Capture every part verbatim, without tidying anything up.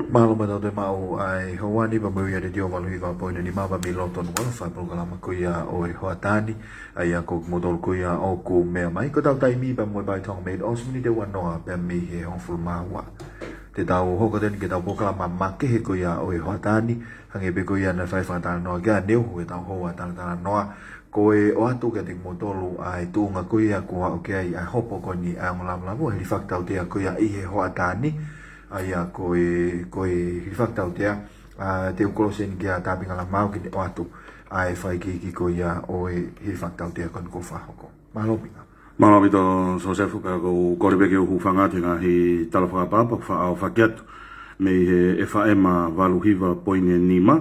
Mālō mautolu ʻoku tau maʻu ʻa e houa ni pea mo e Letiō valu hiva poini nima pea mei loto Nukuʻalofa, polokalama ko ia ʻo e hoʻatā ni, ʻa ia ko kimoutolu ko ia ʻoku meʻa mai. Ko ʻetau taimi pea mo e Pāi Tonga Made ʻosi miniti ʻe uanoa pea mei he hongofulu mā ua. Te tau hoko atu eni ki heʻetau polokalama makehe ko ia ʻo e hoʻatā ni, hangē pē ko ia naʻe fai fakatalanoa ki ai ʻaneuhu ʻetau houa talatalanoa. Ko e ʻoatu kiate kimoutolu ʻa e tuʻunga ko ia kuo aʻu ki ai ʻa e hopo ko eni ʻa e ongo lavulavu, hilifaki tautea ko ia ʻi he hoʻatā ni, ʻa ia ko e, ko e hilifaki tautea, ʻa, te u kolosi eni kia Tāpinga Lamau ke ne ʻoatu ʻa e fakaikiiki ko ia ʻo e hilifaki tautea ko eni kuo fakahoko. Mālō Pinga. Mālō ʻaupito Sosefo, pea ʻoku ou kole pē ke u hūfanga atu he ngaahi tala fakaʻapaʻapa kuo faʻa ʻohake atu mei he F M valu hiva poini nima,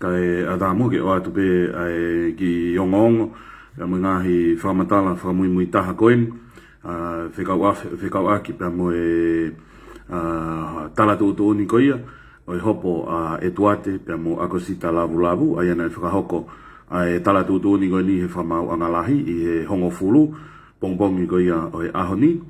kae ʻatā muʻa ke ʻoatu pē ʻa e kiʻi ongoongo pea mo e ngaahi fakamatala fakamuimui taha ko eni, ʻa, fekauʻa-, fekauʻaki pea mo e, ʻa, tala tuʻutuʻuni ko ia ʻo e hopo ʻa ʻEtuate pea mo ʻAkosita Lavulavu, ʻa ia naʻe fakahoko ʻa e tala tuʻutuʻuni ko eni he Fakamaauʻanga Lahi ʻi he hongofulu pongipongi ko ia ʻo e ʻaho ni.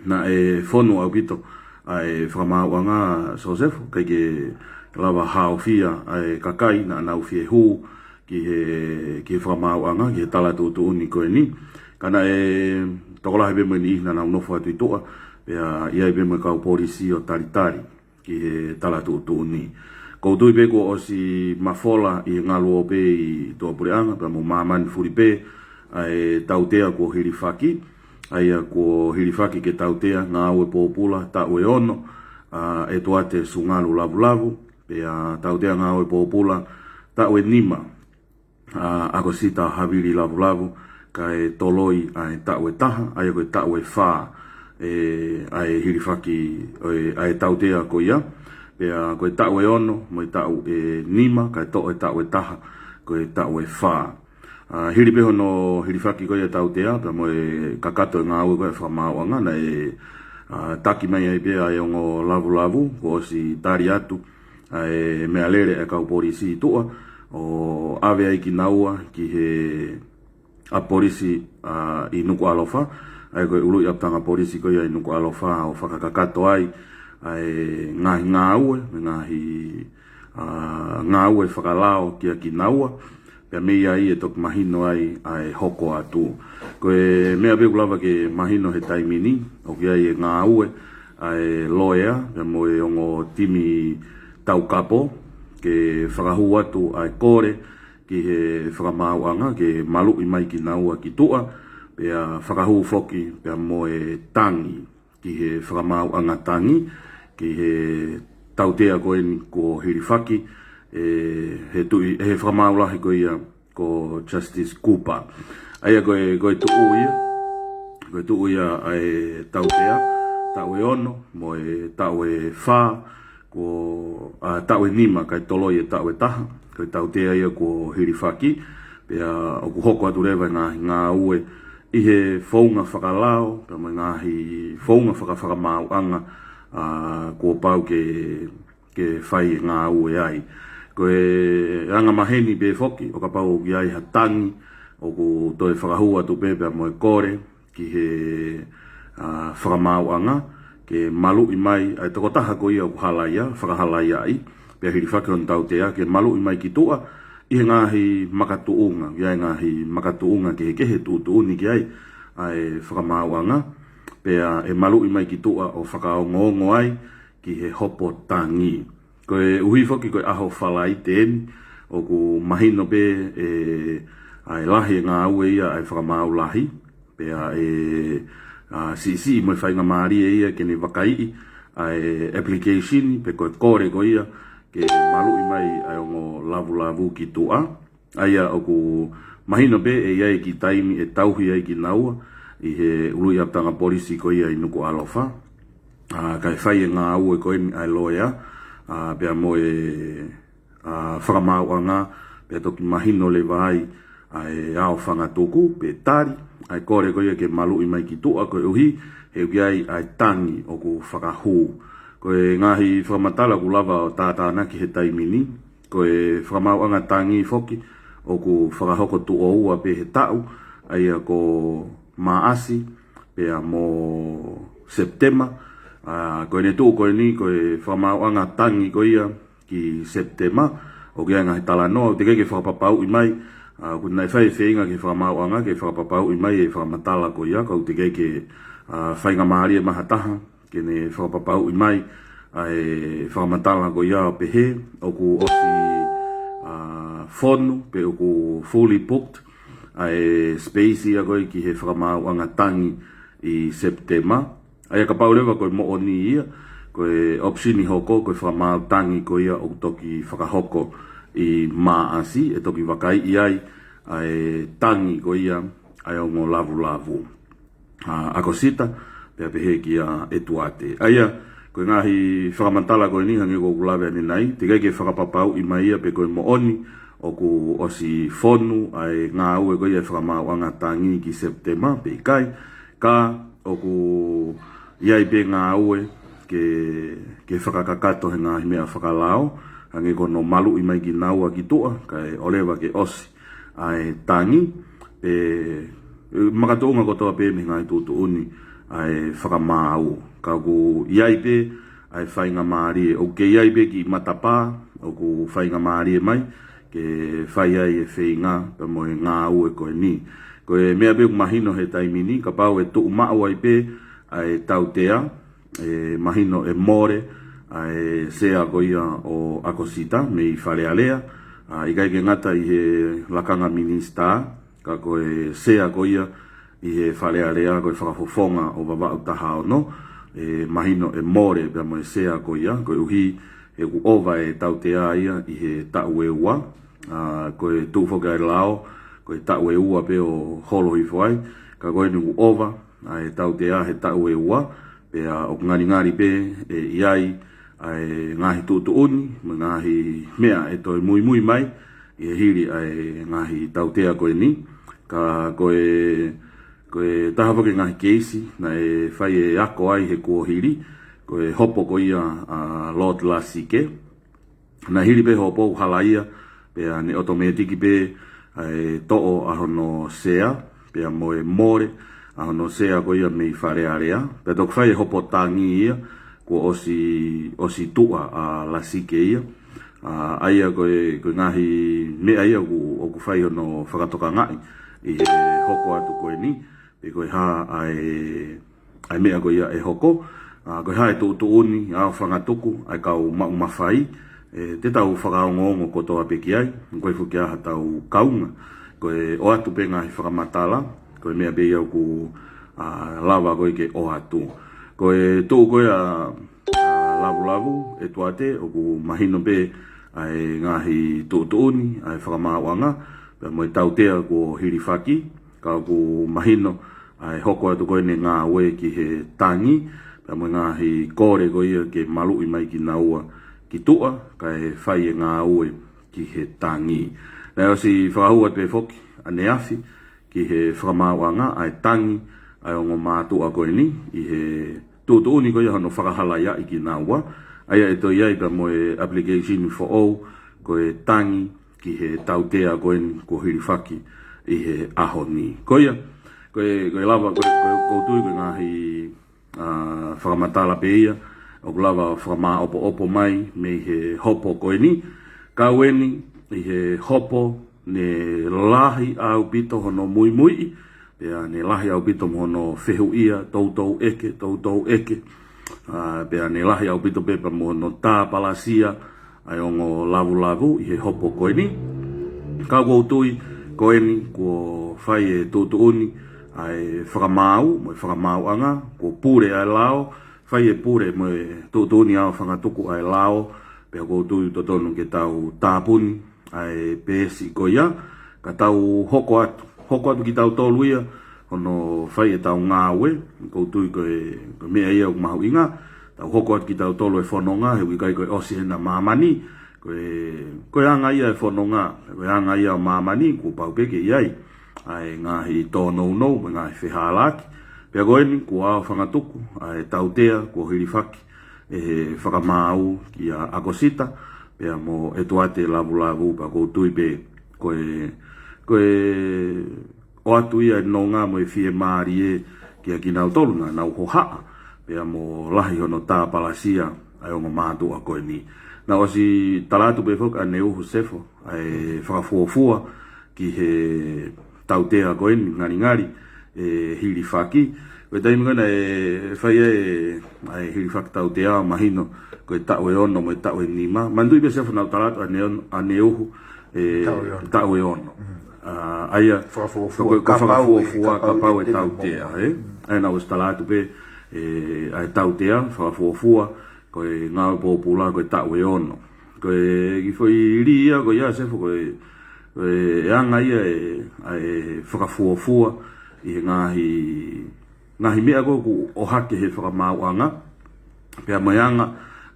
Naʻe fonu ʻaupito ʻa e Fakamaauʻanga, Sosefo, ʻikai ke lava haofia ʻa e kakai naʻa nau fie hū ki he, ki he Fakamaauʻanga, ki he tala tuʻutuʻuni ko eni. Ka naʻe tokolahi pē mo e niʻihi naʻa nau nofo atu ʻi tuʻa, pea ʻi ai pē mo e kau polisi ʻo talitali ki he tala tuʻutuʻuni. ʻOku ou tui pē kuo ʻosi mafola ʻi he ngaluope ʻi tuʻapuleʻanga pea mo māmani fuli pē ʻa e tautea kuo hilifaki, ʻa ia kuo hilifaki ke tautea ngāue pōpula taʻu ʻe ono ʻa ʻEtuate Sungalu Lavulavu, pea tautea ngāue pōpula taʻu ʻe nima ʻa ʻAkosita Havili Lavulavu, kae toloi ʻa e taʻu ʻe taha, ʻa ia ko e taʻu ʻe fā ʻe, ʻa e hilifaki, ʻo e, ʻa e tautea ko ia, pea ko e taʻu ʻe ono mo e taʻu ʻe nima, kae toʻo e taʻu ʻe taha, ko e taʻu ʻe fā. ʻA, hili pē hono hilifaki ko ia e tautea, pea mo e kakato e ngāue ko ia e Fakamaauʻanga, naʻe, ʻa, taki mai ai pē ʻa e ongo lavulavu, kuo ʻosi tali atu ʻa e meʻalele ʻa e kau polisi ʻi tuʻa, ʻo ʻave ai kinaua ki he ʻapi polisi, ʻa, ʻi Nukuʻalofa, ʻa ia ko e ʻuluʻi ʻapitanga polisi ko ia ʻi Nukuʻalofa, ʻo fakakakato ai ʻa e ngaahi ngāue, mo e ngaahi, ʻa, ngāue fakalao kia kinaua, pea mei ai ʻe toki mahino ai ʻa e hoko atu. Ko e meʻa pē ʻoku lava ke mahino he taimi ni, ʻoku ʻi ai e ngāue ʻa e loea, pea mo e ongo timi taukapo, ke fakahū atu ʻa e kole ki he Fakamaauʻanga ke maluʻi mai kinaua ki tuʻa, pea fakahū foki pea mo e tangi ki he Fakamaauʻanga Tangi, ki he tautea ko eni kuo hilifaki ʻe he tuʻi, ʻe he Fakamaau Lahi ko ia ko Justice Cooper. ʻA ia ko e, ko e tuʻu ia, ko e tuʻu ia ʻa e tautea, taʻu ʻe ono mo e taʻu ʻe fā, kuo, ʻa, taʻu ʻe nima kae toloi e taʻu ʻe taha, ko e tautea ia kuo hilifaki, pea ʻoku hoko atu leva e ngaahi ngāue ʻi he founga fakalao, pea mo e ngaahi founga faka-, fakamaauʻanga, ʻa, kuo pau ke, ke fai e ngāue ai. Ko e anga maheni pē foki, ʻo kapau ʻoku ʻi ai ha tangi, ʻoku toe fakahū atu pē pea mo e kole ki he, ʻa, Fakamaauʻanga, ke maluʻi mai ʻa e tokotaha ko ia ʻoku halaia, fakahalaiaʻi, pea hilifaki hono tautea, ke maluʻi mai ki tuʻa ʻi he ngaahi makatuʻunga, ʻi he ngaahi makatuʻunga kehekehe tuʻutuʻuni ki ai ʻa e Fakamaauʻanga, pea ʻe maluʻi mai ki tuʻa ʻo fakaongoongo ai ki he hopo tangi. Koeʻuhi foki ko e ʻaho Falaite eni, ʻoku mahino pē ʻe, ʻa e lahi e ngāue ia ʻa e Fakamaau Lahi, pea ʻe, ʻa, siʻisiʻi mo e faingamālie ia ke ne vakaiʻi ʻa e application pe ko e kole ko ia ke maluʻi mai ʻa e ongo lavulavu ki tuʻa. ʻA ia ʻoku mahino pē ʻe ʻi ai e kiʻi taimi ʻe tauhi ai kinaua ʻi he ʻuluʻi ʻapitanga polisi ko ia ʻi Nukuʻalofa, ʻa, kae fai e ngāue ko eni ʻa e loea, ʻa, pea mo e, ʻa, Fakamaauʻanga, pea toki mahino leva ai ʻa e aofangatuku pe tali ʻa e kole ko ia ke maluʻi mai ki tuʻa koeʻuhi he ʻoku ʻi ai ʻa e tangi ʻoku fakahū. Ko e ngaahi fakamatala ʻoku lava ʻo tātānaki he taimi ni, ko e fakamaauʻanga tangi foki ʻoku fakahoko tuʻo ua pē he taʻu, ʻa ia ko Maʻasi pea mo Sepitema. ʻA, ko ʻene tuʻu ko eni, ko e fakamaauʻanga tangi ko ia ki Sepitema, ʻoku ʻi ai e ngaahi talanoa, ʻoku teʻeki ke fakapapauʻi mai, ʻa, ʻoku naʻe fai e feinga ki he fakamaauʻanga ke fakapapauʻi mai e fakamatala ko ia, ka ʻoku teʻeki ke, ʻa, faingamālie mai ha taha ke ne fakapapauʻi mai ʻa e fakamatala ko ia ʻo pehē ʻoku ʻosi, ʻa, fonu pe ʻoku fully booked ʻa e space ia ko ē ki he fakamaauʻanga tangi ʻi Sepitema. ʻA ia kapau leva ko e moʻoni ia, ko e option hoko, ko e fakamaau tangi ko ia ʻoku toki fakahoko ʻi Maʻasi, ʻe toki vakaiʻi ai ʻa e tangi ko ia ʻa e ongo lavulavu, ʻa, ʻAkosita, pea pehē kia ʻEtuate. ʻA ia, ko e ngaahi fakamatala ko eni hangē ko ʻeku lave ʻanenai, teʻeki ke fakapapauʻi mai ia pe ko e moʻoni ʻoku ʻosi fonu ʻa e ngāue ko ia e fakamaauʻanga tangi ki Sepitema pe ʻikai, ka ʻoku ʻi ai pē ngāue ke, ke fakakakato he ngaahi meʻa fakalao, hangē ko hono maluʻi mai kinaua ki tuʻa, kae ʻoua leva ke ʻosi ʻa e tangi, pe, ʻe, makatuʻunga kotoa pē mei he ngaahi tuʻutuʻuni ʻa e fakamaau. Ka ʻoku ʻi ai pē ʻa e faingamālie, ʻoku kei ʻi ai pē kiʻi matapā ʻoku faingamālie mai ke fai ai e feinga pea mo e ngāue ko eni. Ko e meʻa pē ʻoku mahino he taimi ni, kapau ʻe tuʻu maʻu ai pē ʻa e tautea, ʻe mahino ʻe mole ʻa e sea ko ia ʻo ʻAkosita mei Fale Alea, ʻa, ʻikai ke ngata ʻi he lakanga minisitā, ka ko e sea ko ia ʻi he Fale Alea ko e fakafofonga ʻo Vavaʻu taha ono, ʻe mahino ʻe mole pea mo e sea ko ia, koeʻuhi he ʻoku ʻova e tautea ia ʻi he taʻu ʻe ua, ʻa, ko e tuʻu foki ʻa e lao, ko e taʻu ʻe ua pē ʻo holo hifo ai, ka ko eni ʻoku ʻova ʻa e tautea he taʻu ʻe ua, pea ʻoku ngalingali pē ʻe ʻi ai ʻa e ngaahi tuʻutuʻuni, mo e ngaahi meʻa ʻe toe muimui mai, ʻi he hili ʻa e ngaahi tautea ko eni, ka ko e, ko e taha foki e ngaahi keisi naʻe fai e ako ai he kuohili, ko e hopo ko ia ʻa Lord Lasike. Naʻe hili pē hopo ʻoku halaia, pea ne ʻotomētiki pē ʻa e toʻo ʻa hono sea, pea mo e mole ʻa hono sea ko ia mei Fale Alea. Pea toki fai e hopo tangi ia, kuo ʻosi, ʻosi tuʻa ʻa Lasike ia. ʻA, ʻa ia ko e, ko e ngaahi meʻa ia ʻoku, ʻoku fai hono fakatokangaʻi ʻi he hoko atu ko eni, pe ko e hā ʻa e, ʻa e meʻa ko ia ʻe hoko, ʻa, ko e hā e tuʻutuʻuni, ʻa e fangatuku, ʻa e kau maʻu mafai, ʻe, te tau fakaongoongo kotoa pē ki ai, ko e fuki ʻa ha tau kaunga, ko e ʻoatu pē ngaahi fakamatala, ko e meʻa pē ia ʻoku, ʻa, lava ko ē ke ʻoatu. Ko e tuʻu ko ē ʻa, ʻa, Lavulavu, ʻEtuate, ʻoku mahino pē ʻa e ngaahi tuʻutuʻuni, ʻa e fakamaauʻanga, pea mo e tautea kuo hilifaki, ka ʻoku mahino ʻa e hoko atu ko eni e ngāue ki he tangi, pea mo e ngaahi kole ko ia ke maluʻi mai kinaua ki tuʻa, kae fai e ngāue ki he tangi. Naʻe ʻosi fakahū atu pē foki ʻaneafi ki he fakamaauʻanga ʻa e tangi ʻa e ongo mātuʻa ko eni, ʻi he tuʻutuʻuni ko ia hono fakahalaiaʻi kinaua, ʻa ia ʻe toe ʻi ai pea mo e application foʻou, ko e tangi ki he tautea ko eni kuo hilifaki ʻi he ʻaho ni. Ko ia, ko e, ko e lava, ko e, ko e, ʻoku ou tui ko e ngaahi, ʻa, fakamatala pē ia ʻoku lava fakamāʻopoʻopo mai mei he hopo ko eni. Kau eni ʻi he hopo ne lahi ʻaupito hono muimuiʻi, pea ne lahi ʻaupito mo hono fehuʻia, toutou ʻeke, toutou ʻeke. ʻA, pea ne lahi ʻaupito pē pea mo hono tāpalasia ʻa e ongo Lavulavu ʻi he hopo ko eni. Ka ʻoku ou tui ko eni kuo fai e tuʻutuʻuni ʻa e fakamaau, mo e fakamaauʻanga, kuo pule ʻa e lao, fai e pule mo e tuʻutuʻuni ʻa e fangatuku ʻa e lao, pea ʻoku ou tui totonu ke tau tāpuni ʻa e peesi ko ia, ka tau hoko atu, hoko atu kitautolu ia, hono fai e tau ngāue, ʻoku ou tui ko e, ko e meʻa ia ʻoku mahuʻinga, tau hoko atu kitautolu e fononga, he ʻoku ʻikai ko e ʻosi hena māmani, ko e, ko e anga ia e fononga, ko e anga ia ʻo māmani, kuo pau pē ke ʻi ai. ʻa e ngaahi tōnounou mo e ngaahi fehālaaki. Pea ko eni kuo ʻaofangatuku ʻa e tautea kuo hilifaki ʻe he fakamaau kia ʻAkosita, pea mo ʻEtuate Lavulavu, pea ʻoku ou tui pē ko e, ko e ʻoatu ia e nonga mo e fiemālie kia kinautolu naʻa nau hohaʻa, pea mo lahi hono tāpalasia ʻa e ongo mātuʻa ko eni. Naʻe ʻosi tala atu pē foki ʻaneuhu Sefo ʻa e fakafuofua ki he tautea ko eni, ngalingali ʻe hilifaki. Ko e taimi ko ē naʻe fai ai ʻa e hilifaki tautea, mahino ko e taʻu ʻe ono mo e taʻu ʻe nima. Manatuʻi pē Sefo naʻa ku tala atu ʻaneuhu, ʻaneuhu, ʻe, taʻu ʻe ono. Taʻu ʻe ono. ʻA ia, fakafuofua, ko e, ko e kapau ʻe fakafuofua, kapau ʻe tautea, ē? ʻA ia naʻe ʻosi tala atu pē, ʻe, ʻa e tautea, fakafuofua, ko e ngāue pōpula, ko e taʻu ʻe ono. Ko e kiʻi foʻi lī ia ko ia Sefo, ko e, ko e anga ia ʻe, ʻa e fakafuofua ʻi he ngaahi, ngaahi meʻa ko ē ʻoku ʻohake he fakamaauʻanga, pea mo e anga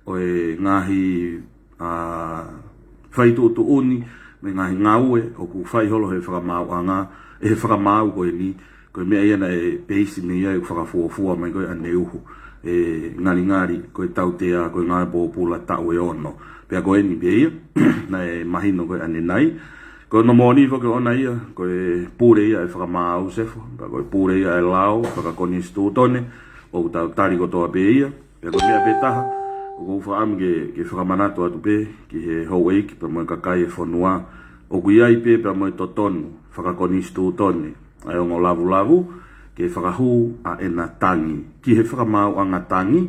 ʻo e ngaahi, ʻa, fai tuʻutuʻuni, mo e ngaahi ngāue ʻoku fai holo he fakamaauʻanga, ʻe he fakamaau ko eni, ko e meʻa ia naʻe peisi mei ai ʻeku fakafuofua mai ko ē ʻaneuhu, ʻe, ngalingali ko e tautea, ko e ngāue pōpula taʻu ʻe ono. Pea ko eni pē ia, naʻe mahino ko ē ʻanenai. Ko hono moʻoni foki ʻoʻona ia, ko e pule ia ʻa e fakamaau Sefo, pea ko e pule ia ʻa e lao fakakonisitūtone, ʻoku tau tali kotoa pē ia. Pea ko e meʻa pē taha ʻoku ou fakaʻamu ke, ke fakamanatu atu pē ki he houʻeiki pea mo e kakai ʻo e fonua, ʻoku ʻi ai pē pea mo e totonu fakakonisitūtone ʻa e ongo Lavulavu ke fakahū ʻa ʻena tangi ki he fakamaauʻanga tangi,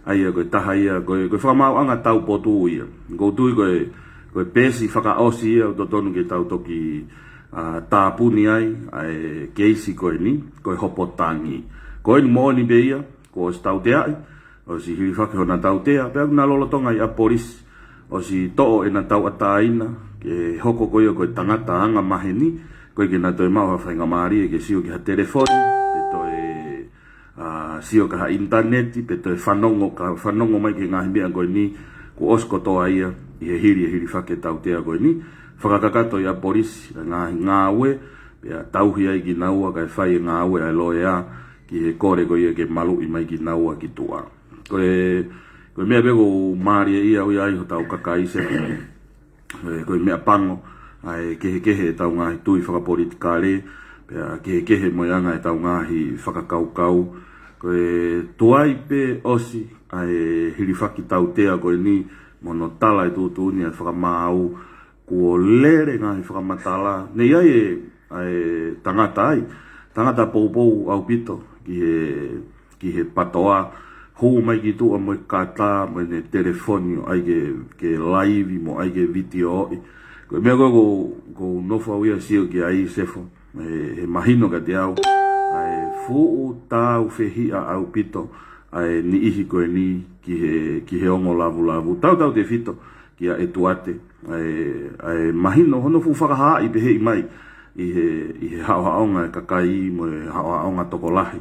ʻa ia ko e taha ia, ko e, ko e fakamaauʻanga taupotu ia. ʻOku ou tui ko e, ko e peesi fakaʻosi ia ʻoku totonu ke tau toki, ʻa, tāpuni ai ʻa e keisi ko eni, ko e hopo tangi. Ko eni moʻoni pē ia, kuo ʻosi tauteaʻi, ʻosi hilifaki hona tautea, pea ʻoku na lolotonga ʻi ʻapi polisi, ʻosi toʻo ʻena tauʻatāina, ke hoko ko ia ko e tangata angamaheni, ʻoku ʻikai ke na toe maʻu ha faingamālie ke sio ki ha telefoni, pe toe, ʻa, sio ki ha ʻinitaneti, pe toe fanongo, ka fanongo mai ki he ngaahi meʻa ko eni, kuo ʻosi kotoa ia, ʻi he hili ʻe hilifaki e tautea ko eni, fakakakato ʻi ʻapi polisi, ʻa e ngaahi ngāue, pea tauhi ai kinaua kae fai e ngāue ʻa e loea, ki he kole ko ia ke maluʻi mai kinaua ki tuʻa. Ko e, ko e meʻa pē ʻoku mālie ia ʻo ia ai hotau kakai Sefo. Ko e, ko e meʻapango ʻa e kehekehe ʻetau ngaahi tui fakapolitikale, pea kehekehe mo e anga ʻetau ngaahi fakakaukau. Ko e tuai pē ʻosi ʻa e hilifaki tautea ko eni mo hono tala e tuʻutuʻuni ʻa e fakamaau, kuo lele ngaahi fakamatala. Naʻe ʻi ai e, ʻa e tangata ai, tangata poupou ʻaupito ki he, ki he PATOA, hū mai ki tuʻa mo e kata, mo ʻene telefoni ʻo ʻai ke, ke laivi mo ʻai ke vitioʻi. Ko e meʻa ko ē ʻoku, ʻoku ou nofo au ia ʻo sio ki ai Sefo, ʻe, ʻe mahino kiate au ʻa e fuʻu tāufehiʻa ʻaupito ʻa e niʻihi ko eni ki he, ki he ongo Lavulavu. Tautautefito kia ʻEtuate, ʻa e, ʻa e mahino hono fuʻu fakahaaʻi pehē mai ʻi he, ʻi he haʻohaʻonga e kakai mo e haʻohaʻonga tokolahi.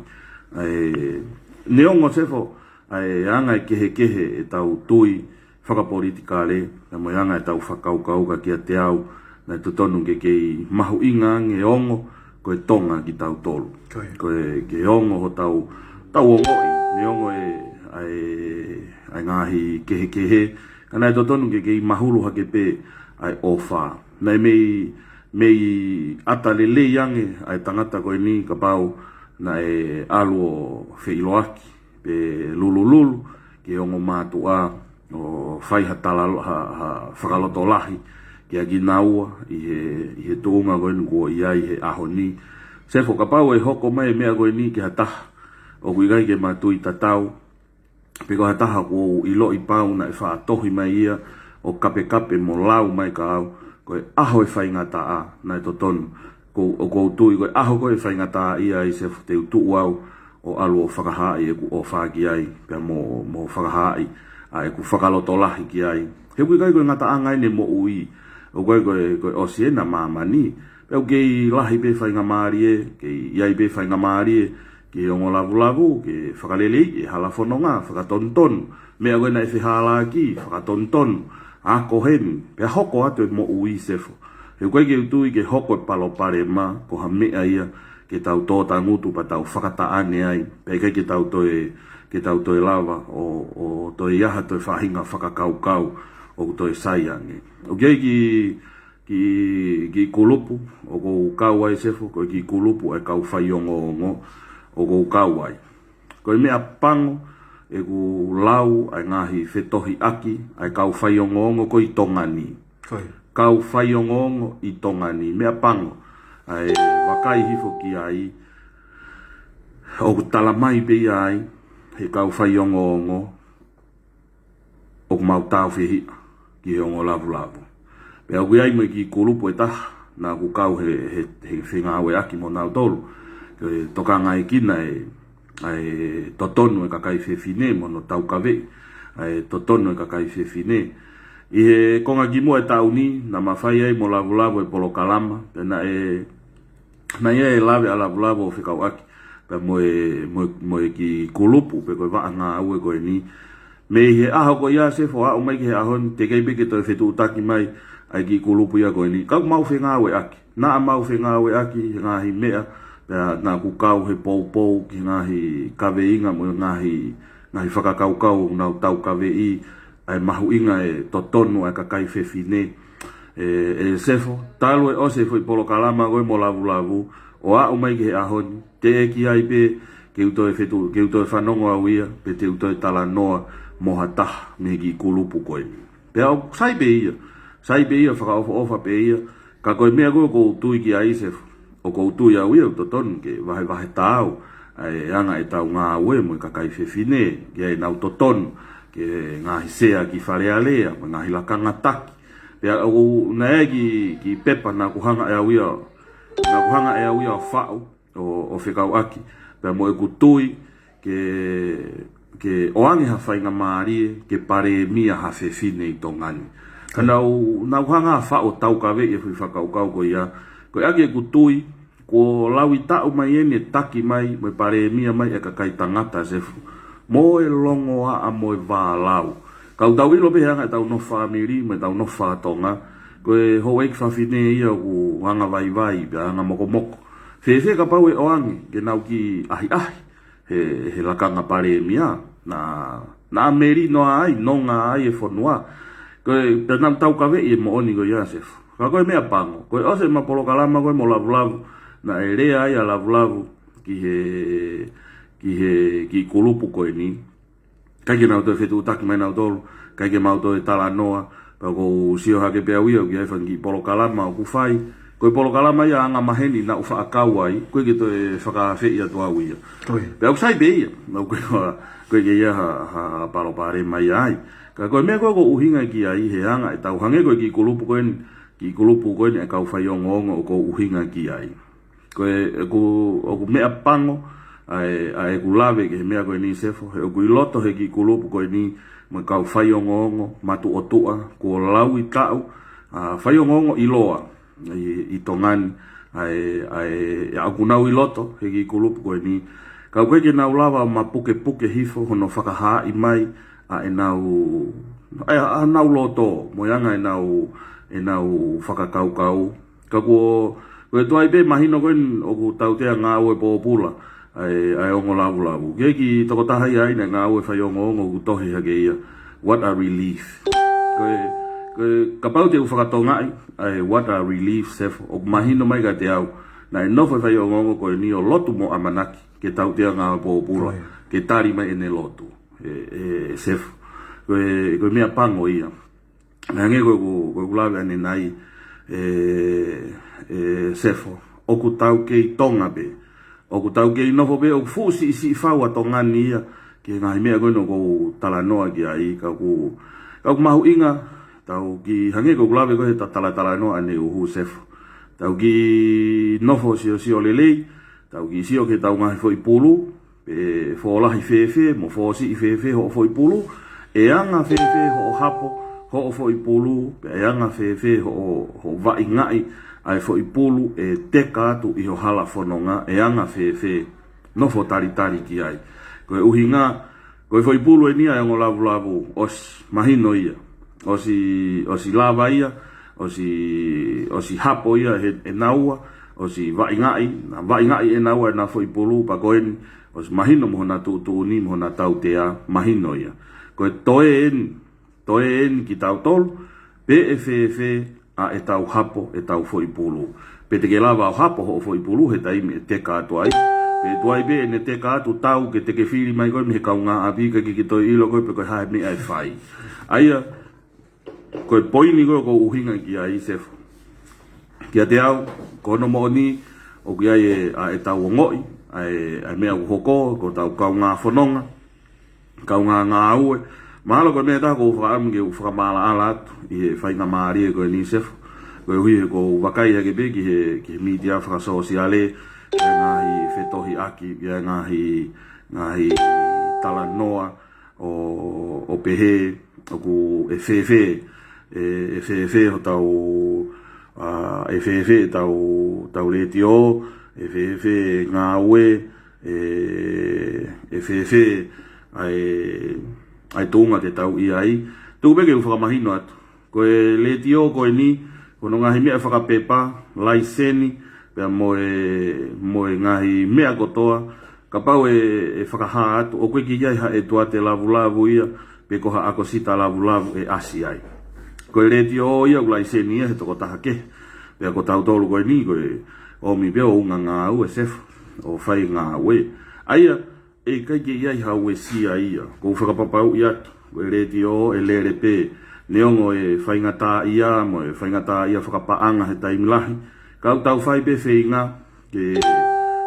ʻA e, neongo Sefo, ʻa e anga e kehekehe ʻetau tui fakapolitikale, pea mo e anga ʻetau fakakaukau ka kiate au, naʻe totonu ke kei mahuʻinga ange e ongo, ko e Tonga kitautolu. Ko ia. Ko e, ke ongo hotau, tau ongoʻi, neongo e, ʻa e, ʻa e ngaahi kehekehe, ka naʻe totonu ke kei mahulu hake pē ʻa e ʻofa. Naʻe mei, mei ʻata lelei ange ʻa e tangata ko eni kapau naʻe ʻalu ʻo feʻiloaki pe lulululu ki he ongo mātuʻa ʻo fai ha talalo-, ha, ha fakalotolahi kia kinaua ʻi he, ʻi he tuʻunga ko eni kuo ʻi ai he ʻaho ni. Sefo, kapau ʻe hoko mai e meʻa ko eni ki ha taha ʻoku ʻikai ke ma tui tatau, pe ko ha taha ʻoku ou ʻiloʻi pau naʻe faʻa tohi mai ia ʻo kapekape mo lau mai kia au, ko e ʻaho e faingataʻa naʻe totonu. Ko, ʻoku ou tui ko e ʻaho ko ē ʻe faingataʻaʻia ai Sefo te u tuʻu au ʻo ʻalu ʻo fakahaaʻi ʻeku ʻofa ki ai, pea mo, mo fakahaaʻi ʻa ʻeku fakalotolahi ki ai. He ʻoku ʻikai ko e ngataʻanga eni e moʻui, ʻoku ʻikai ko e, ko e ʻosi ena ʻa māmani. Pea ʻoku kei lahi pē faingamālie, kei ʻi ai pē faingamālie ki he ongo Lavulavu ke fakaleleiʻi e hala fononga, fakatonutonu meʻa ko ē naʻe fehālaaki, fakatonutonu, ako heni, pea hoko atu e moʻui Sefo. He ʻoku ʻikai ke u tui ke hoko e palopalema ko ha meʻa ia ke tau tō tangutu pea tau fakataʻane ai, pea ʻikai ke tau toe, ke tau toe lava ʻo, ʻo toe ʻi ai ha toe faʻahinga fakakaukau ʻoku toe sai ange. ʻOku ʻi ai e kiʻi, kiʻi, kiʻi kulupu ʻoku ou kau ai, Sefo, ko e kiʻi kulupu ʻa e kau faiongoongo ʻoku ou kau ai. Ko e meʻapango ʻeku lau ʻa e ngaahi fetohiʻaki ʻa e kau faiongoongo ko ē ʻi Tonga ni. Ko ia. Kau faiongoongo ʻi Tonga ni. Meʻapango ʻa e vakai hifo ki ai, ʻoku tala mai pē ia ai ʻe he kau faiongoongo ʻoku mau tāufehiʻa ki he ongo lavulavu. Pea ʻoku ʻi ai mo e kiʻi kulupu ʻe taha naʻa ku kau he, he, he fengāueʻaki mo nautolu, ke tokangaekina e, ʻa e totonu e kakai fefine mo hono taukaveʻi ʻa e totonu e kakai fefine. ʻI he konga kimuʻa e taʻu ni, naʻa ma fai ai mo lavulavu e polokalama, pea naʻe, naʻe ʻi ai e lave ʻa lavulavu ʻo fekauʻaki pea mo e, mo e, mo e kiʻi kulupu pe ko e vaʻa ngāue ko eni. Mei he ʻaho ko ia, Sefo, aʻu mai ki he ʻaho ni, teʻeki ai pē ke toe fetuʻutaki mai ʻa e kiʻi kulupu ia ko eni. Ka ʻoku mau fengāueʻaki. Naʻa mau fengāueʻaki he ngaahi meʻa, pea naʻa ku kau he poupou ki he ngaahi kaveinga mo e ngaahi, ngaahi fakakaukau ʻoku nau taukaveʻi ʻa e mahuʻinga e totonu ʻa e kakai fefine. ʻE, ʻe Sefo, talu e ʻosi e foʻi polokalama ko ē mo lavulavu, ʻo aʻu mai ki he ʻaho ni, teʻeki ai pē ke u toe fetu-, ke u toe fanongo au ia, pe te u toe talanoa mo ha taha mei he kiʻi kulupu ko eni. Pea ʻoku sai pē ia, sai pē ia, fakaʻofoʻofa pē ia, ka ko e meʻa ko ē ʻoku ou tui ki ai, Sefo, ʻoku ou tui au ia ʻoku totonu ke vahevahe taau ʻa e anga ʻetau ngāue mo e kakai fefine, ke ʻi ai ʻenau totonu ki he ngaahi sea ki Fale Alea, mo e ngaahi lakanga taki. Pea ʻoku, naʻe ʻi ai e kiʻi, kiʻi pepa naʻa ku hanga ʻe au ia, naʻa ku hanga ʻe au ia ʻo faʻu, ʻo, ʻo fekauʻaki pea mo ʻeku tui ke, ke ʻoange ha faingamālie ke palēmia ha fefine ʻi Tonga ni. Ka naʻa ku, naʻa ku hanga ʻo faʻu ʻo taukaveʻi e foʻi fakakaukau ko ia. Ko e ʻaki ʻeku tui, kuo lauitaʻu mai eni e taki mai mo e palēmia mai e kakai tangata, Sefo, mo e longoaʻa mo e vālau. Ka ʻoku tau ʻilo pē he anga ʻetau nofo fāmili mo ʻetau nofo faka-Tonga, ko e houʻeiki fafine ia ʻoku anga vaivai pea anga mokomoko. Fēfē kapau ʻe ʻoange ke nau kiʻi ʻahiʻahi he, he lakanga palēmia? Naʻa, naʻa melino ai, nonga ai e fonua. Ko e, pea naʻa ku taukaveʻi e moʻoni ko ia, Sefo. Ka ko e meʻapango, ko e ʻosi ʻema polokalama ko ē mo lavulavu, naʻe lea ai ʻa lavulavu ki he, ki he kiʻi kulupu ko eni. ʻIkai ke nau toe fetuʻutaki mai nautolu, ʻikai ke mau toe talanoa, pea ʻoku ou sio hake pē au ia ʻoku ʻi ai e fanga kiʻi polokalama ʻoku fai. Ko e polokalama ia angamaheni naʻa ku faʻa kau ai, ʻoku ʻikai ke toe fakaafeʻi atu au ia. Ko ia. Pea ʻoku sai pē ia, naʻa ku ʻikai ke, ʻikai ke ʻi ai ha, ha palopalema ia ai. Ka ko e meʻa ko ē ʻoku ou ʻuhinga ki ai, he anga ʻetau hangē ko e kiʻi kulupu ko eni, kiʻi kulupu ko eni ʻa e kau faiongoongo ʻoku ou ʻuhinga ki ai. Ko e, ʻoku, ʻoku meʻapango ʻa e, ʻa ʻeku lave ki he meʻa ko eni, Sefo, he ʻoku ʻi loto he kiʻi kulupu ko eni mo e kau faiongoongo matuʻotuʻa, kuo lauitaʻu, ʻa, faiongoongo ʻiloa ʻi, ʻi Tonga ni, ʻa e, ʻa e, ʻa ʻoku nau ʻi loto he kiʻi kulupu ko eni. Ka ʻoku ʻikai ke nau lava ʻo mapukepuke hifo hono fakahaaʻi mai ʻa ʻenau, ʻa e, ʻa ʻenau loto, mo e anga ʻenau, ʻenau fakakaukau. Ka kuo, ko e tuai pē mahino ko eni ʻoku tautea ngāue pōpula ʻa e, ʻa e ongo lavulavu. Ke kiʻi tokotaha ia ʻi he ngāue faiongoongo ʻoku tohi hake ia, what a relief. Ko e, ko e, kapau te u fakatongaʻi ʻa e what a relief, Sefo, ʻoku mahino mai kiate au naʻe nofo e faiongoongo ko eni ʻo lotu mo ʻamanaki ke tautea ngāue pōpula, ko ia, ke tali mai ʻene lotu, ʻe, ʻe, Sefo. Ko e, ko e meʻapango ia. Hangē ko ʻeku, ko ʻeku lave ʻanenai, ʻe, ʻe, Sefo, ʻoku tau kei Tonga pē, ʻoku tau kei nofo pē, ʻoku fuʻu siʻisiʻi fau ʻa Tonga ni ia ki he ngaahi meʻa ko eni ʻoku ou talanoa ki ai, ka ʻoku, ka ʻoku mahuʻinga, tau kiʻi, hangē ko ʻeku lave ko ē he ta-, talatalanoa ʻaneuhu, Sefo. Tau kiʻi nofo siosio lelei, tau kiʻi sio ki heʻetau ngaahi foʻi pulu, pe fōlahi fēfē, mo fōsiʻi fēfē hoʻo foʻi pulu, ʻe anga fēfē hoʻo hapo hoʻo foʻi pulu, pe ʻe anga fēfē hoʻo, hoʻo vaʻingaʻi ʻa e foʻi pulu ʻe teka atu ʻi ho hala fononga, ʻe anga fēfē, nofo talitali ki ai. Ko e ʻuhinga, ko e foʻi pulu eni ia ʻa e ongo lavulavu, ʻosi mahino ia, ʻosi, ʻosi lava ia ʻosi, ʻosi hapo ia he, ʻe naua, ʻosi vaʻingaʻi, naʻa vaʻingaʻi ʻe naua ʻena foʻi pulu, pea ko eni, ʻosi mahino mo hona tuʻutuʻuni, mo hona tautea, mahino ia. Ko e toe eni, toe eni kitautolu, pe ʻe fēfē ʻa ʻetau hapo ʻetau foʻi pulu. Pe te ke lava ʻo hapo hoʻo foʻi pulu he taimi ʻe teka atu ai. Pe tuai pē ʻene teka atu tau ke te ke fili mai koe mei he kaungāʻapi ka ke ke toe ʻilo koe pe ko e hā e meʻa ʻe fai. ʻA ia, ko e poini ko ē ʻoku ou ʻuhinga ki ai Sefo. Kiate au, ko hono moʻoni, ʻoku ʻi ai e, ʻa ʻetau ongoʻi, ʻa e, ʻa e meʻa ʻoku hoko, ko hotau kaungā fononga, kaungā ngāue. Mahalo ko e meʻa ʻe taha ʻoku ou fakaʻamu ke u fakamaʻalaʻala atu ʻi he faingamālie ko eni Sefo. Koeʻuhi he ʻoku ou vakai hake pē ki he, ki he mītia fakasōsiale, ʻa e ngaahi fetohiʻaki, ʻa e ngaahi, ngaahi talanoa, ʻo, ʻo pehē, ʻoku ʻe fēfē, ʻe, ʻe fēfē hotau, ʻa, ʻe fēfē ʻetau, tau letiō, ʻe fēfē ngāue, ʻe, ʻe fēfē ʻa e, ʻa e tuʻunga te tau ʻi ai. Tuku pē ke u fakamahino atu. Ko e letiō ko eni, ko hono ngaahi meʻa fakapepa, laiseni, pea mo e, mo e ngaahi meʻa kotoa, kapau ʻe, ʻe fakahā atu, ʻoku ʻikai ke ʻi ai ha ʻEtuate Lavulavu ia, pe ko ha ʻAkosita Lavulavu ʻe ʻasi ai. Ko e letiō ia ʻoku laiseni ia he tokotaha kehe. Pea ko tautolu ko eni, ko e ʻomi pē ʻo ʻunga ngāue Sefo, ʻo fai ngāue. ʻA ia, ʻe ʻikai ke ʻi ai ha uesia ia. ʻOku ou fakapapauʻi atu, ko e letiō ʻe lele pē. Neongo e faingataʻaʻia mo e faingataʻaʻia fakapaʻanga he taimi lahi. Ka ʻoku tau fai pē feinga, ke,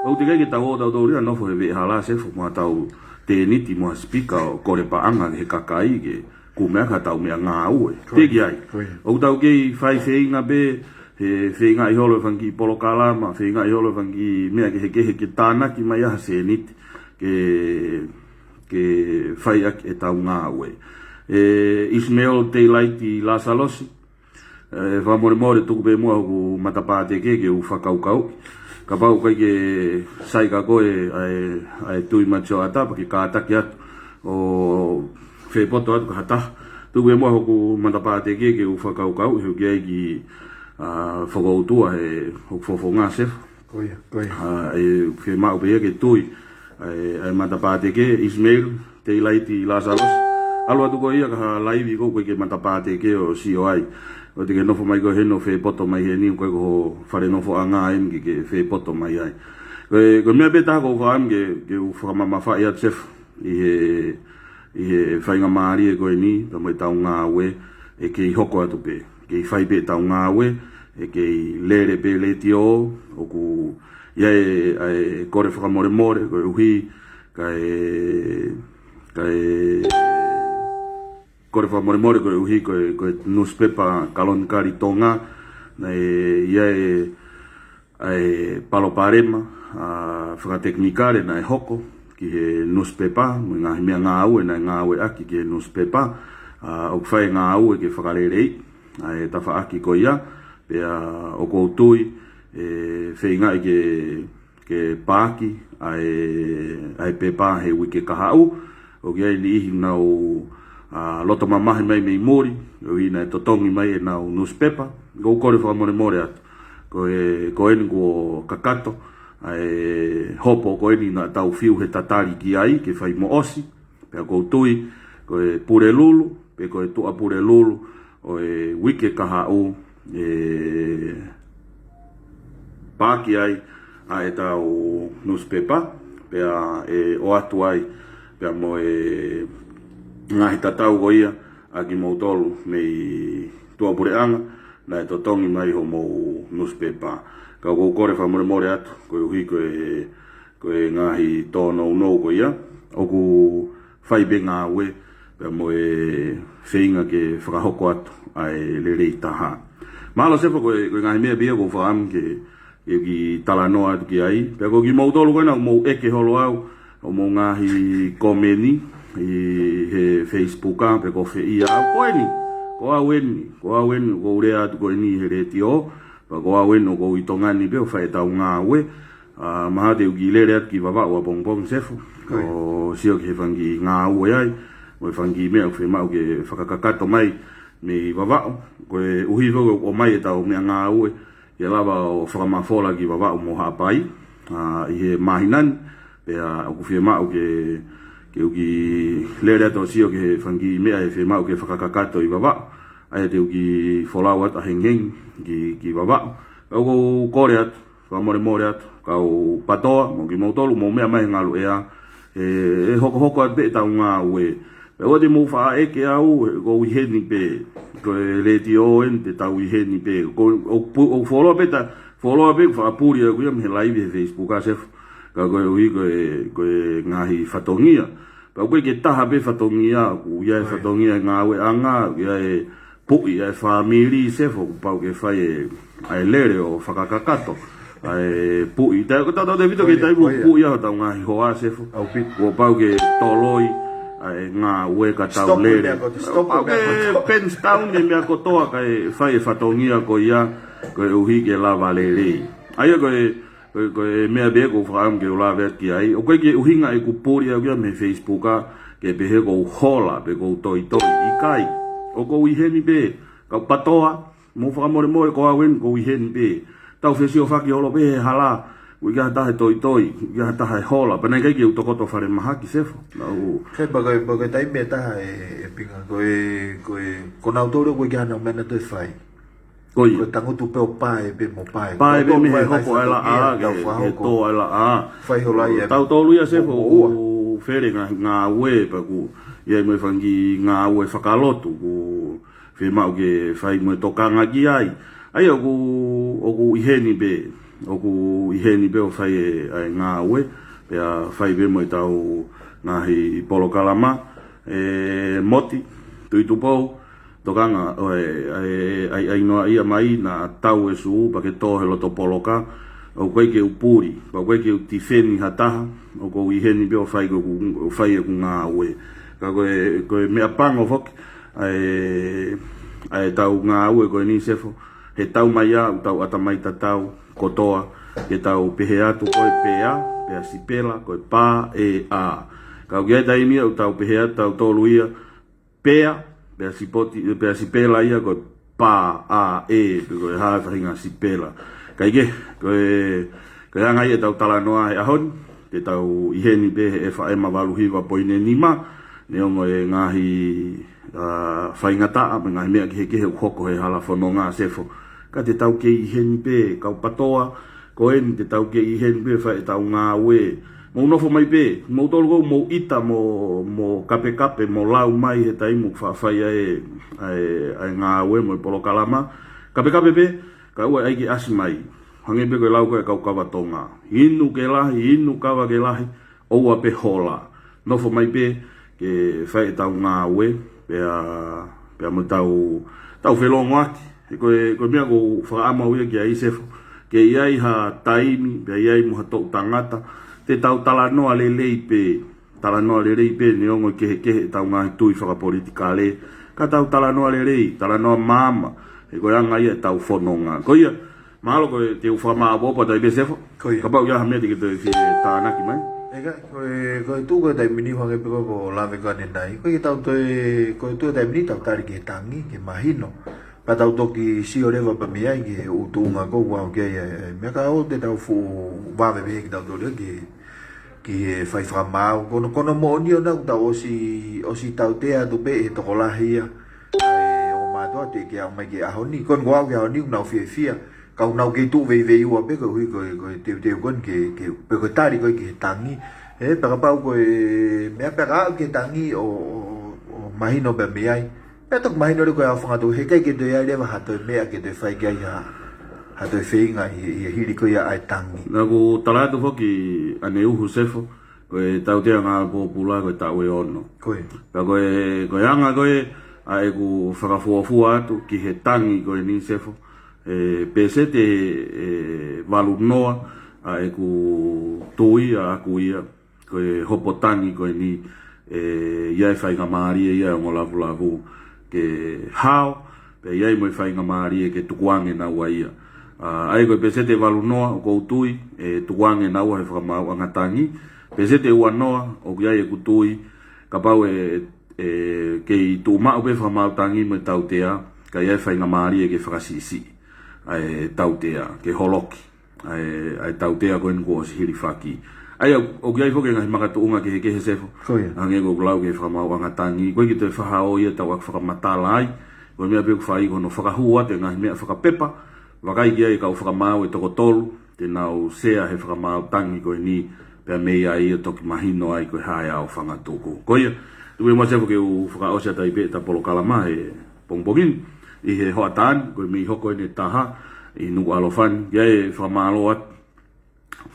ʻoku teʻeki ai ke tau ō tautolu ia ʻo nofo he veʻehala Sefo mo hotau tēniti mo ha sipika ʻo kole paʻanga he kakai ke kumi ʻaki hotau meʻa ngāue. Ko ia. Teʻeki ai. Ko ia. ʻOku tau kei fai feinga pē, he feingaʻi holo e fanga kiʻi polokalama, feingaʻi holo e fanga kiʻi meʻa kehekehe ke tānaki mai ʻa ha sēniti ke, ke fai ʻaki ʻetau ngāue. ʻE Ismael Teilaiti Lasalosi, ʻe, fakamolemole tuku pē muʻa hoku matapā teke ke u fakakaukauʻi. Kapau ʻoku ʻikai ke sai kia koe ʻa e, ʻa e Tuʻi Mati Sioʻata pea ke kātaki atu ʻo fepoto atu ki ha taha. Tuku pē muʻa hoku matapā teke ke u fakakaukauʻi he ʻoku ʻi ai e kiʻi, ʻa, fokoutua he hoku fofonga Sefo. Ko ia, ko ia. ʻA, ʻe fiemaʻu pē ia ke tui ʻa e, ʻa e matapā teke, Ismael Teilaiti Lasalosi. ʻAlu atu koe ia ki ha laivi ʻoku ʻikai ke matapā teke ʻo sio ai. ʻOua te ke nofo mai koe heni ʻo fepoto mai heni, ʻoku ʻikai ko ho fale nofoʻanga eni ke ke fepoto mai ai. Ko e, ko e meʻa pē taha ʻoku ou fakaʻamu ke, ke u fakamamafaʻi atu Sefo ʻi he, ʻi he faingamālie ko eni, pea mo ʻetau ngāue, ʻe kei hoko atu pē. Kei fai pē ʻetau ngāue, ʻe kei lele pē letiō, ʻoku ʻi ai e, ʻa e kole fakamolemole, koeʻuhi, kae, kae, kole fakamolemole koeʻuhi, ko e, ko e nusipepa Kalonikali Tonga, naʻe ʻi ai e, ʻa e palopalema, ʻa, fakatekinikale naʻe hoko ki he nusipepa, mo e ngaahi meʻangāue naʻe ngāueʻaki ki he nusipepa, ʻa, ʻoku fai e ngāue ke fakaleleiʻi ʻa e tafaʻaki ko ia, pea ʻoku ou tui ʻe feingaʻi ke, ke paaki ʻa e, ʻa e pepa he uike kahaʻu, ʻoku ʻi ai e niʻihi naʻa nau, ʻa, loto mamahi mai mei muli, ʻo ʻi naʻe totongi mai ʻenau nusipepa, ʻoku ou kole fakamolemole atu. Ko e, ko eni kuo kakato ʻa e hopo ko eni naʻa tau fiu he tatali ki ai, ke fai mo ʻosi, pea ʻoku ou tui, ko e Pulelulu, pe ko e Tuʻapulelulu, ʻo e uike kahaʻu, ʻe paaki ai ʻa ʻetau nusipepa, pea ʻe ʻoatu ai, pea mo e ngaahi tatau ko ia, ʻa kimoutolu mei tuʻapuleʻanga, naʻe totongi mai homou nusipepa. Ka ʻoku ou kole fakamolemole atu, koeʻuhi ko e, ko e ngaahi tōnounou ko ia, ʻoku fai pē ngāue, pea mo e feinga ke fakahoko atu ʻa e lelei taha. Mahalo Sefo ko e, ko e ngaahi meʻa pē ia ʻoku ou fakaʻamu ke, ke u kiʻi talanoa atu ki ai. Pea ko kimoutolu ko ena ʻoku mou ʻeke holo au, ʻo mou ngaahi komeni ʻi he Facebook ʻa, pe ko fē ia au. Ko eni, ko au eni, ko au eni, ʻoku ou lea atu ko eni he letiō, pea ko au eni ʻoku ou ʻi Tonga ni pē ʻo fai ʻetau ngāue. ʻA, mahalo te u kiʻi lele atu ki Vavaʻu ʻapongipongi Sefo. Ko ia. ʻO sio ki he fanga kiʻi ngāue ai, mo e fanga kiʻi meʻa ʻoku fiemaʻu ke fakakakato mai, mei Vavaʻu. Ko e ʻuhi foki ʻoku ʻomai ʻetau meʻangāue ke lava ʻo fakamafola ki Vavaʻu mo Haʻapai, ʻa, ʻi he māhina ni, pea ʻoku fiemaʻu ke, ke u kiʻi lele atu ʻo sio ki he fanga kiʻi meʻa ʻe fiemaʻu ke fakakakato ʻi Vavaʻu. ʻA ia te u kiʻi folau atu ʻahengihengi ki, ki Vavaʻu. Ka ʻoku ou kole atu, fakamolemole atu, kau PATOA, mo kimoutolu, mou meʻa mai he ngalu ʻea, ʻe, ʻe hokohoko atu pē ʻetau ngāue. Pea ʻoua te mou faʻa ʻeke au, he ʻoku ou ʻi heni pē, ko e letiō eni te tau ʻi heni pē. Ko, ʻo pu-, ʻo fuoloa pē ta, fuoloa pē fakapuli ʻaku ia mei he live he Facebook ʻa Sefo. Ka koeʻuhi ko e, ko e ngaahi fatongia. Pea ʻoku ʻikai ke taha pē fatongia, ʻoku ʻi ai e fatongia e ngāueʻanga, ʻoku ʻi ai e puʻi ʻa e fāmili Sefo, kuo pau ke fai e, ʻa e lele ʻo fakakakato ʻa e puʻi. Taimi ko ē tautefito ki he taimi ʻoku puʻi ai hotau ngaahi hoa Sefo, kuo pau ke toloi ʻa e ngāue ka tau lele. Kuo pau ke pens down e meʻa kotoa kae fai e fatongia ko ia, koeʻuhi ke lava lelei. ʻA ia ko e Ko e, ko e meʻa pē ʻoku ou fakaʻamu ke u lave atu ki ai. ʻOku ʻikai ke ʻuhinga ʻeku puli ʻaku ia mei he Facebook ʻa, ke pehē ʻoku ou hola, pe ʻoku ou toitoi. ʻIkai. ʻOku ou ʻi heni pē, kau PATOA, mou fakamolemole ko au eni ʻoku ou ʻi heni pē. Tau fesiofaki holo pē he hala, ʻoku ʻikai ha taha ʻe toitoi, ʻikai ha taha ʻe hola. Pea naʻe ʻikai ke u tokoto falemahaki Sefo. Naʻa ku Kai pea ko e, pea ko e taimi ʻe taha ʻe, ʻe Pinga, ko e, ko e, ko nautolu ʻoku ʻikai ke ʻi ai hanau meʻa naʻa nau toe fai. Ko ia. Ko e tangutu pē ʻo pae pē mo pae. Pae pē mei he hopo ʻa e laʻā, ke, ke tō ʻa e laʻā. Fai holo ai e tautolu ia Sefo, ʻoku fele ngā, ngāue pea ʻoku ʻi ai mo e fanga kiʻi ngāue fakalotu, ʻoku fiemaʻu ke fai mo e tokanga ki ai. ʻA ia ʻoku, ʻoku ʻi heni pē, ʻoku ʻi heni pē ʻo fai e, ʻa e ngāue, pea fai pē mo ʻetau ngaahi polokalama, ʻe Moti, Tuʻitupou, tokanga, ʻo e, ʻa e, ʻa e, ʻa e ʻinoa ia mai naʻa tau e sū, pea ke tō he loto poloka, ʻoku ʻikai ke u puli, pea ʻoku ʻikai ke u tifeni ha taha, ʻoku ou ʻi heni pē ʻo fai ko ʻeku, ʻo fai ʻeku ngāue. Ka ko e, ko e meʻapango foki, ʻa e, ʻa ʻetau ngāue ko eni Sefo, he tau mai ʻa ʻetau ʻatamai tatau, kotoa, ke tau pehē atu ko e pea, pea sipela, ko e pā, ʻe, ʻa. Ka ʻoku ʻi ai e taimi ia ʻoku tau pehē atu tautolu ia, pea, pea sipoti, pea sipela ia ko e pā, ʻa, ʻe, pe ko e hā e faʻahinga sipela. Kae kehe, ko e, ko e anga ia ʻetau talanoa he ʻaho ni, te tau ʻi heni pē he FM valu hiva poini nima, neongo e ngaahi, ʻa, faingataʻa, mo e ngaahi meʻa kehekehe ʻoku hoko he hala fononga Sefo. Ka te tau kei ʻi heni pē, kau PATOA, ko eni te tau kei ʻi heni pē fai ʻetau ngāue. Mou nofo mai pē, moutolu ʻoku mou ʻita mo, mo kapekape, mo lau mai he taimi ʻoku faʻa fai ai e, ʻa e, ʻa e ngāue mo e polokalama. Kapekape pē, kae ʻoua ʻe ʻai ke ʻasi mai. Hangē pē ko e lau ko ē ʻa e kau kava Tonga. Inu ke lahi, inu kava ke lahi, ʻoua pē hola. Nofo mai pē, ke fai ʻetau ngāue, pea, pea mo tau, tau felongoaki. He ko e, ko e meʻa ʻoku ou fakaʻamu au ia ki ai Sefo. Ke ʻi ai ha taimi, pea ʻi ai mo ha toʻu tangata. Te tau talanoa lelei pē, talanoa lelei pē, neongo e kehekehe ʻetau ngaahi tui fakapolitikale. Ka tau talanoa lelei, talanoa maama. He ko e anga ia ʻetau fononga. Ko ia, mahalo ko e te u fakamāʻopoʻopo atu ai pē Sefo. Ko ia. Kapau ʻoku ʻi ai ha meʻa te ke toe fie tānaki mai. ʻE ka, ko e, ko e tuʻu ko e taimi ni hangē pē ko e ko lave ko eni nai. Ko e tau toe, ko e tuʻu taimi ni tau tali ki he tangi, ki he mahino. Pea tau toki sio leva pē mei ai ki he ʻū tuʻunga ko ē ʻoku ʻi ai e, e, meʻa ka ʻoku te tau fuʻu vave pē kitautolu ki he, ki he fai fakamaau. Ko hono, ko hono moʻoni ʻoku tau ʻosi, ʻosi tautea atu pē he tokolahi ia. ʻE, ʻo mātuʻa teʻeki ke aʻu mai ki he ʻaho ni. Ko hono ʻoku aʻu ki he ʻaho ni, ʻoku nau fiefia. Ka ʻoku nau kei tuʻu veiveiua pē koeʻuhi ko e, ko e teuteu ko eni ke, ke, pe ko e tali ko ē ki he tangi. ʻE, pea kapau ko e meʻa pē ka aʻu ki he tangi ʻo, ʻo, ʻo mahino pē mei ai. Pea toki mahino leva ko e aofangatuku, heʻikai ke toe ʻi ai leva ha toe meʻa ke toe fai ki ai ha, ha toe feinga ʻi, ʻi he hili ko ia ʻa e tangi. Naʻa ku tala atu foki ʻaneuhu Sefo, ko e tautea ngāue pōpula ko e taʻu ʻe ono. Ko ia. Pea ko e, ko e anga ko ē ʻa ʻeku fakafuofua atu ki he tangi ko eni Sefo, ʻe peseti ʻe valu noa ʻa ʻeku tui ʻaʻaku ia, ko e hopo tangi ko eni, ʻe ʻi ai e faingamālie ia ʻo e ongo lavulavu ke hao, pea ʻi ai mo e faingamālie ke tukuange naua ia. ʻA, ʻa ia ko e peseti ʻe valu noa ʻoku ou tui ʻe tukuange naua he fakamaauʻanga tangi. Peseti ʻe ua noa ʻoku ʻi ai ʻeku tui, kapau ʻe, ʻE kei tuʻu maʻu pē fakamaau tangi mo e tautea, ka ʻi ai e faingamālie ke fakasiʻisiʻi ʻa e tautea, ke holoki ʻa e, ʻa e tautea ko eni kuo ʻosi hilifaki. ʻA ia, ʻoku ʻi ai foki e ngaahi makatuʻunga kehekehe, Sefo. Ko ia. Hangē ko ʻeku lau ki he fakamaauʻanga tangi, ko e ʻikai ke toe faʻa ō ia ʻo tau ʻoatu fakamatala ai. Ko e meʻa pē ʻoku fai ko hono fakahū atu e ngaahi meʻa fakapepa, vakai ki ai e kau fakamaau ʻe toko tolu te nau sea he fakamaau tangi ko eni, pea mei ai ʻo toki mahino ai ko e hā e aofangatuku. Ko ia, tuku muʻa, Sefo, ke u fakaʻosi atu ai pē ʻeta polokalama he pongipongi ni. ʻI he hoʻatā ni, ko e meimei hoko eni e taha ʻi Nukuʻalofa ni. ʻI ai e fakamālō atu,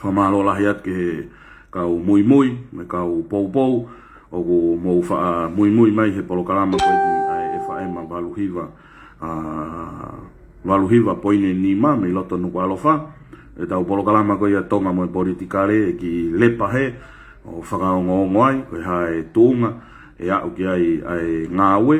fakamālō lahi atu ki he kau muimui mo e kau poupou ʻoku mou faʻa muimui mai he polokalama ko eni ʻa e F M valu hiva, ʻa, valu hiva poini nima mei loto Nukuʻalofa. ʻEtau polokalama ko ia Tonga mo e Politikale, ʻe kiʻi lepa hē ʻo fakaongoongo ai ko e hā e tuʻunga ʻe aʻu ki ai ʻa e ngāue.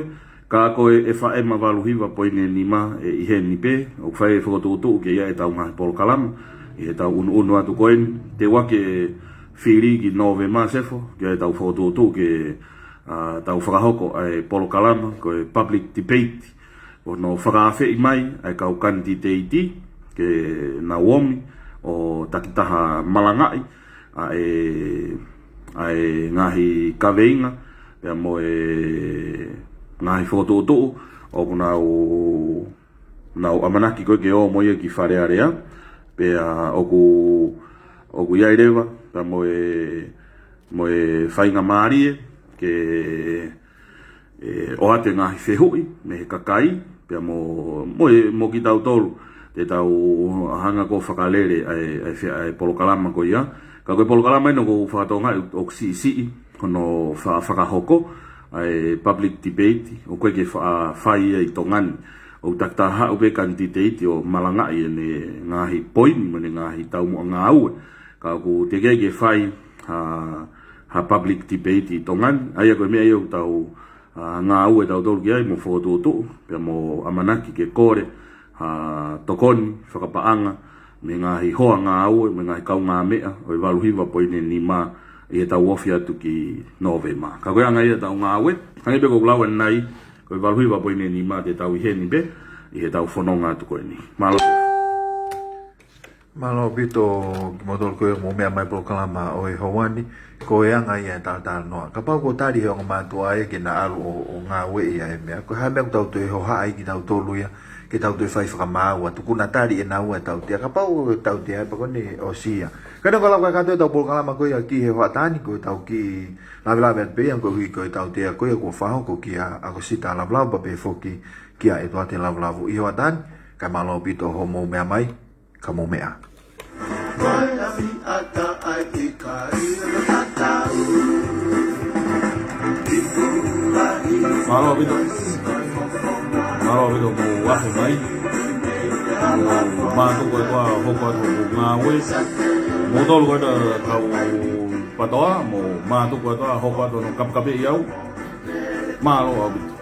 Ka ko e F M valu hiva poini nima ʻe ʻi heni pē, ʻoku fai e fokotuʻutuʻu ke ʻi ai ʻetau ngaahi polokalama ʻi heʻetau ʻunuʻunu atu ko eni. Te u ʻai ke fili ki Nōvema, Sefo, ke ʻi ai ʻetau fokotuʻutuʻu ke, ʻa, tau fakahoko ʻa e polokalama ko e public debate, ko hono fakaafeʻi mai ʻa e kau kanititeiti ke nau omi ʻo takitaha malangaʻi ʻa e, ʻa e ngaahi kaveinga pea mo e ngaahi fokotuʻutuʻu ʻoku nau, nau ʻamanaki ko ē ke ō mo ia ki Fale Alea. Pea ʻoku, ʻoku ʻi ai leva pea mo e, mo e faingamālie ke, ʻe, ʻoatu e ngaahi fehuʻi mei he kakai pea mo, mo e, mo kitautolu te tau hanga ʻo fakalele ʻa e, ʻa e fe-, ʻa e polokalama ko ia. Ka ko e polokalama eni ʻoku ou fakatokangaʻi ʻoku siʻisiʻi hono fa-, fakahoko ʻa e public debate, ʻoku ʻikai ke fa-, fai ia ʻi Tonga ni. ʻOku takitaha haʻu pē kanititeiti ʻo malangaʻi ʻene ngaahi poini mo ʻene ngaahi taumuʻa ngāue. Ka ʻoku teʻeki ai ke fai ha, ha public debate ʻi Tonga ni. ʻA ia ko e meʻa ia ʻoku tau, ʻa, ngāue tautolu ki ai mo fokotuʻutuʻu, pea mo ʻamanaki ke kole ha tokoni fakapaʻanga mei he ngaahi hoa ngāue, mei he ngaahi kaungāmeʻa ʻo e valu hiva poini nima ʻi heʻetau ofi atu ki Nōvema. Ka ko e anga ia ʻetau ngāue, hangē pē ko ʻeku lau ʻanenai, ko e valu hiva poini nima te tau ʻi heni pē ʻi heʻetau fononga atu ko eni. Mālō. Mālō ʻaupito kimoutolu ko ē mou meʻa mai polokalama ʻo e houa ni. Ko e anga ia e talatalanoa. Kapau ko e tali he ongo mātuʻa ia ke na ʻalu ʻo, ʻo ngāueʻi ʻa e meʻa, ko e hā e meʻa ʻoku tau toe hohaʻa ai kitautolu ia ke tau toe fai fakamaau atu, kuo na tali ʻe naua e tautea. Kapau ko e tautea pea ko eni ʻosi ia. Ka neongo ʻa e lau kātoa ʻetau polokalama ko ia ki he hoʻatā ni, ko ʻetau kiʻi lavelave atu pē ia, ko e ʻuhi ko e tautea ko ia kuo fakahoko kia ʻAkosita Lavulavu pea pehē foki kia ʻEtuate Lavulavu ʻi he hoʻatā ni. Kae mālō ʻaupito hoʻomou meʻa mai. Ka mou meʻa. Mālō ʻaupito. Mālō ʻaupito mou afe mai. Mou mātuku atu ʻa hopo atu hoʻomou ngāue. Moutolu ko ē kau PATOA, mou mātuku atu ʻa hopo atu hono kapekapeʻi au. Mālō ʻaupito.